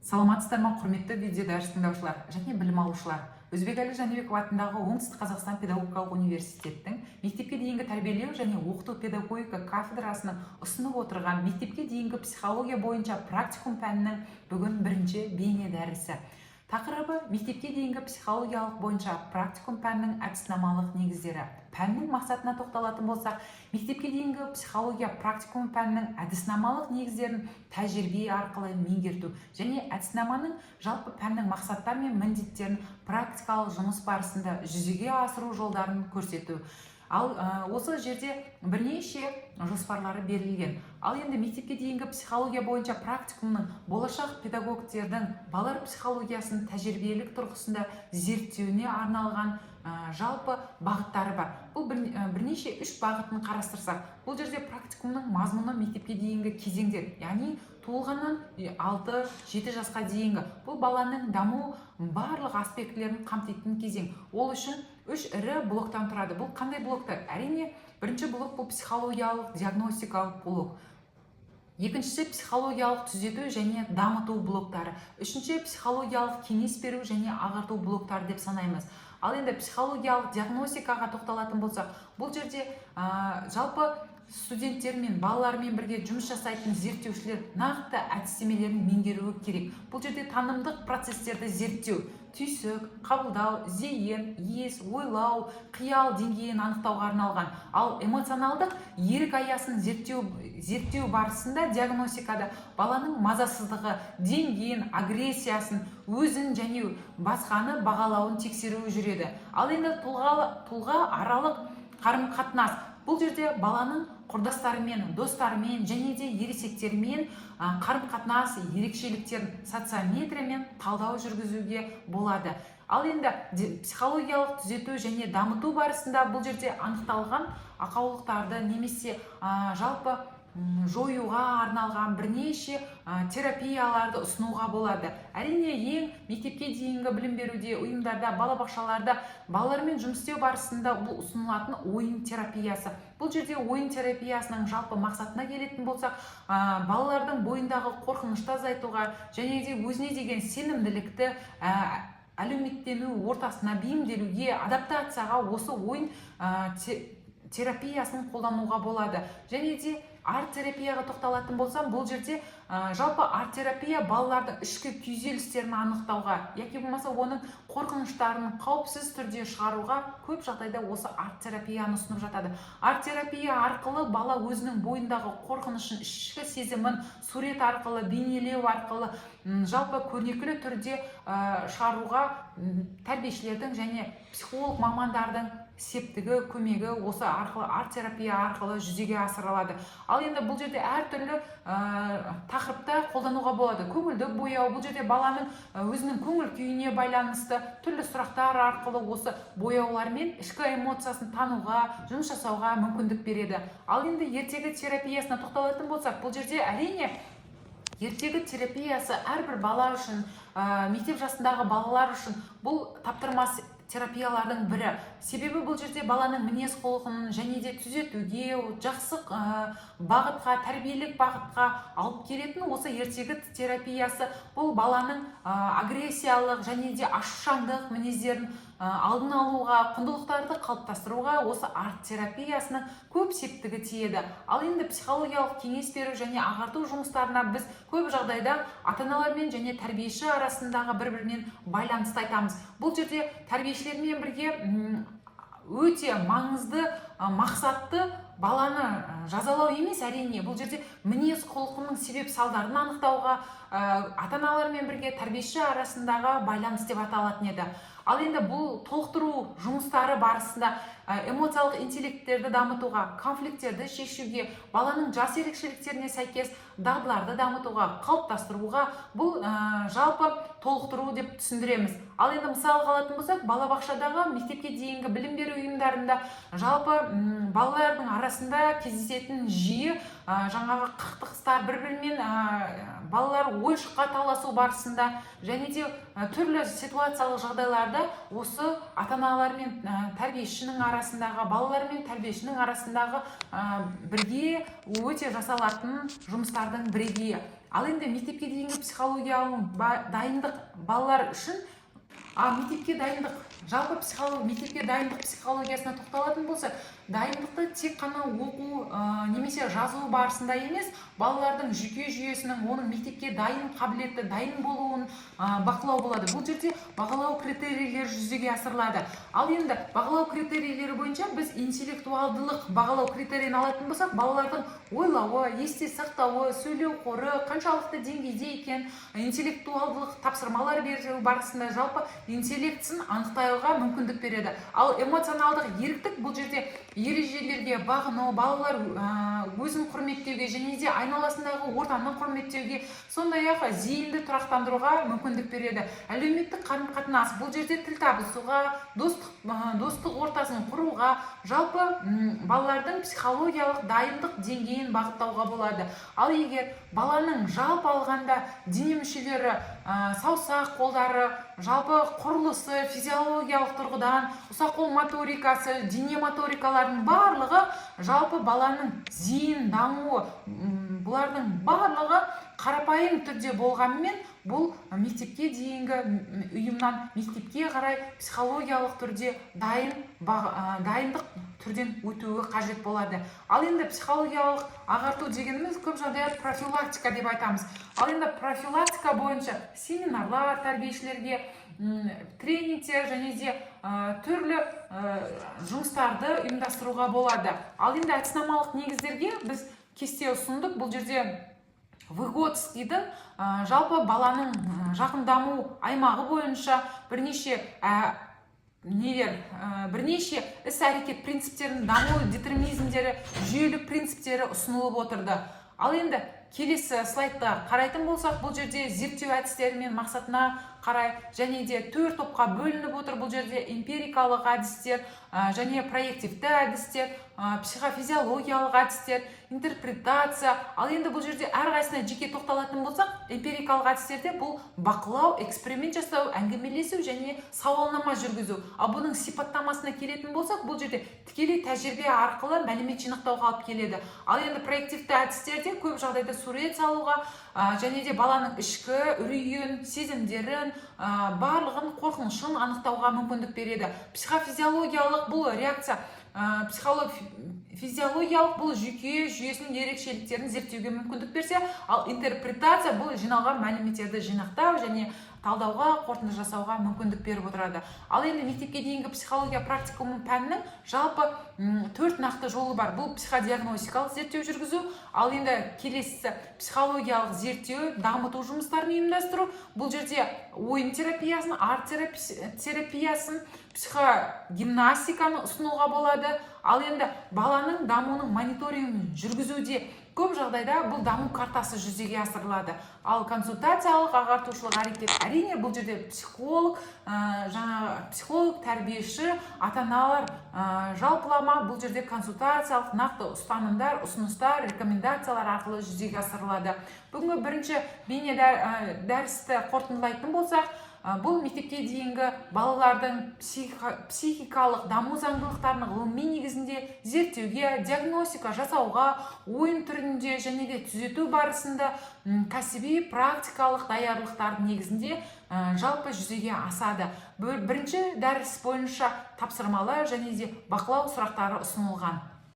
Саламатсыздар ма, құрметті видео дәріс тыңдаушылар және білім алушылар! Өзбекәлі Жәнібеков атындағы Оңтүстік Қазақстан педагогикалық университеттің мектепке дейінгі тәрбиелеу және оқыту педагогика кафедрасының ұсынып отырған мектепке дейінгі психология бойынша практикум пәнінің бүгін бірінші бейне дәрісі. Тақырыбы: мектепке дейінгі психологиялық бойынша практикум пәнінің әдіснамалық негіздері. Пәннің мақсатына тоқталатын болсақ, мектепке дейінгі психология практикум пәнінің әдіснамалық негіздерін тәжірибе арқылы меңгерту және әдіснаманың жалпы пәннің мақсаттары мен міндеттерін практикалық жұмыс барысында жүзеге асыру жолдарын көрсету. Ал осы жерде бірнеше жоспарлары берілген. Ал енді мектепке дейінгі психология бойынша практикумның болашақ педагогтердің балалар психологиясын тәжірибелік тұрғысында зерттеуіне арналған жалпы бағыттары бар. Бұл бірнеше үш бағытын қарастырсақ, бұл жерде практикумның мазмұны мектепке дейінгі кезеңдер, яғни туылғаннан 6-7 жасқа дейінгі, бұл баланың даму барлық аспектілерін қамтитын кезең. Ол үшін үш ірі блоктан тұрады. Бұл қандай блоктар? Әрине, бірінші блок — бұл психологиялық диагностикалық блок, екіншісі — психологиялық түзету және дамыту блоктары, үшінші — психологиялық кеңес беру және ағарту блоктары деп санаймыз. Ал енді психологиялық диагностикаға тоқталатын болсақ, бұл жерде жалпы студенттермен, балалармен бірге жұмыс жасайтын зерттеушілер нақты әдістемелерін меңгеруі керек. Бұл жерде танымдық процестерді зерттеу, түйсік, қабылдау, зейін, ес, ойлау, қиял деңгейін анықтауға арналған. Ал эмоционалдық ерік аясын зерттеу барысында диагностикада баланың мазасыздығы деңгейін, агрессиясын, өзін және басқаны бағалауын тексеру жүреді. Ал енді тұлға аралық қарым қатынас, бұл жерде баланың құрдастарымен, достарымен және де ересектермен қарым қатынас ерекшеліктерін социометриямен талдау жүргізуге болады. Ал енді психологиялық түзету және дамыту барысында бұл жерде анықталған ақаулықтарды немесе жалпы жоюға арналған бірнеше терапияларды ұсынуға болады. Әрине, ең мектепке дейінгі білім беруде ұйымдарда, балабақшаларда балалармен жұмыс істеу барысында бұл ұсынылатын ойын терапиясы. Бұл жерде ойын терапиясының жалпы мақсатына келетін болсақ, балалардың бойындағы қорқынышты азайтуға және де өзіне деген сенімділікті, әлеуметтену ортасына бейімделуге, адаптацияға осы ойын терапиясын қолдануға болады. Және де арт терапияға тоқталатын болсам, бұл жерде жалпы арт терапия балалардың ішкі күйзелістерін анықтауға яки болмаса оның қорқыныштарын қауіпсіз түрде шығаруға көп жағдайда осы арт терапияны ұсынып жатады. Арт терапия арқылы бала өзінің бойындағы қорқынышын, ішкі сезімін сурет арқылы, бейнелеу арқылы, жалпы көрнекілі түрде шығаруға тәрбиешілердің және психолог мамандардың септігі, көмегі осы арқылы, арт терапия арқылы жүзеге асырылады. Ал енді бұл жерде әртүрлі тақырыпта қолдануға болады. Көңілді бояу, бұл жерде баланың өзінің көңіл күйіне байланысты түрлі сұрақтар арқылы осы бояулармен ішкі эмоциясын тануға, жұмыс жасауға мүмкіндік береді. Ал енді ертегі терапиясына тоқталатын болсақ, бұл жерде, әрине, ертегі терапиясы әрбір бала үшін, мектеп жасындағы балалар үшін бұл таптырмас терапиялардың бірі. Себебі бұл жерде баланың мінез құлқын және де түзетуге, жақсы бағытқа, тәрбиелік бағытқа алып келетін осы ертегі терапиясы. Бұл баланың агрессиялық және де ашушаңдық мінездерін алдын алуға, құндылықтарды қалыптастыруға осы арт терапиясының көп септігі тиеді. Ал енді психологиялық кеңес беру және ағарту жұмыстарына біз көп жағдайда ата аналармен және тәрбиеші арасындағы бір бірімен байланысты айтамыз. Бұл жерде тәрбиешілермен бірге өте маңызды мақсатты баланы жазалау емес, әрине, бұл жерде мінез құлқының себеп салдарын анықтауға ата аналармен бірге тәрбиеші арасындағы байланыс деп аталатын еді. Ал енді бұл толықтыру жұмыстары барысында эмоциялық интеллекттерді дамытуға, конфликттерді шешуге, баланың жас ерекшеліктеріне сәйкес дағдыларды дамытуға, қалыптастыруға бұл жалпы толықтыру деп түсіндіреміз. Ал енді мысалға алатын болсақ, балабақшадағы, мектепке дейінгі білім беру ұйымдарында жалпы балалардың арасында кездесетін жиі жаңағы қақтығыстар, бір бірімен балалар ойыншыққа таласу барысында және де түрлі ситуациялық жағдайларда ұйымдарда осы ата аналар мен тәрбиешінің арасындағы, балалар мен тәрбиешінің арасындағы бірге өте жасалатын жұмыстардың бірегейі. Ал енді мектепке дейінгі психологиялық дайындық балалар үшін, мектепке дайындық, жалпы мектепке дайындық психологиясына тоқталатын болсақ, дайындықты тек қана оқу немесе жазу барысында емес, балалардың жүйке жүйесінің, оның мектепке дайын қабілетті, дайын болуын бақылау болады. Бұл жерде бағалау критерийлері жүзеге асырылады. Ал енді бағалау критерийлері бойынша біз интеллектуалдылық бағалау критерийін алатын болсақ, балалардың ойлауы, есте сақтауы, сөйлеу қоры қаншалықты деңгейде екен, интеллектуалдылық тапсырмалар беру барысында жалпы интеллектісін анықтауға мүмкіндік береді. Ал эмоционалдық еріктік, бұл жерде ережелерге бағыну, балалар өзін құрметтеуге және де айналасындағы ортаны құрметтеуге, сондай ақ зейінді тұрақтандыруға мүмкіндік береді. Әлеуметтік қарым қатынас, бұл жерде тіл табысуға, достық ортасын құруға, жалпы балалардың психологиялық дайындық деңгейін бағыттауға болады. Ал егер баланың жалпы алғанда дене мүшелері, саусақ, қолдары, жалпы құрылысы, физиологиялық тұрғыдан ұсақ қол моторикасы, дене моторикаларының барлығы, жалпы баланың зейін дамуы, бұлардың барлығы қарапайым түрде болғанымен, бұл мектепке дейінгі ұйымнан мектепке қарай психологиялық түрде дайын дайындық түрден өтуі қажет болады. Ал енді психологиялық ағарту дегеніміз көп жағдайда профилактика деп айтамыз. Ал енді профилактика бойынша семинарлар, тәрбиешілерге тренингтер және де түрлі жұмыстарды ұйымдастыруға болады. Ал енді әдіснамалық негіздерге біз кесте ұсындық. Бұл жерде Выготскийдің жалпы баланың жақын даму аймағы бойынша бірнеше нелер, бірнеше іс әрекет принциптерінің даму детерминизмдері, жүйелік принциптері ұсынылып отырды. Ал енді келесі слайдта қарайтын болсақ, бұл жерде зерттеу әдістері мен мақсатына қарай және де төрт топқа бөлініп отыр. Бұл жерде эмпирикалық әдістер және проективті әдістер, психофизиологиялық әдістер, интерпретация. Ал енді бұл жерде әрқайсысына жеке тоқталатын болсақ, эмпирикалық әдістерде бұл бақылау, эксперимент жасау, әңгімелесу және сауалнама жүргізу. Ал бұның сипаттамасына келетін болсақ, бұл жерде тікелей тәжірибе арқылы мәлімет жинақтауға алып келеді. Ал енді проективті әдістерде көп жағдайда сурет салуға және де баланың ішкі үрейін, сезімдерін, барлығын, қорқынышын анықтауға мүмкіндік береді. Психофизиологиялық бұл реакция, физиологиялық бұл жүйке жүйесінің ерекшеліктерін зерттеуге мүмкіндік берсе, ал интерпретация бұл жиналған мәліметтерді жинақтау және талдауға, қорытынды жасауға мүмкіндік беріп отырады. Ал енді мектепке дейінгі психология практикумы пәнінің жалпы төрт нақты жолы бар. Бұл психодиагностикалық зерттеу жүргізу, ал енді келесісі психологиялық зерттеу дамыту жұмыстарын ұйымдастыру. Бұл жерде ойын терапиясын, арт терапиясын, психогимнастиканы ұсынуға болады. Ал енді баланың дамуының мониторингін жүргізуде көп жағдайда бұл даму картасы жүзеге асырылады. Ал консультациялық ағартушылық әрекет, әрине, бұл жерде психолог, жаңағы психолог, тәрбиеші, ата аналар, жалпылама бұл жерде консультациялық нақты ұстанымдар, ұсыныстар, рекомендациялар арқылы жүзеге асырылады. Бүгінгі бірінші бейне дәрісті қорытындылайтын болсақ, бұл мектепке дейінгі балалардың психикалық даму заңдылықтарын ғылыми негізінде зерттеуге, диагностика жасауға, ойын түрінде және де түзету барысында кәсіби практикалық даярлықтардың негізінде жалпы жүзеге асады. Бірінші дәріс бойынша тапсырмалар және де бақылау сұрақтары ұсынылған.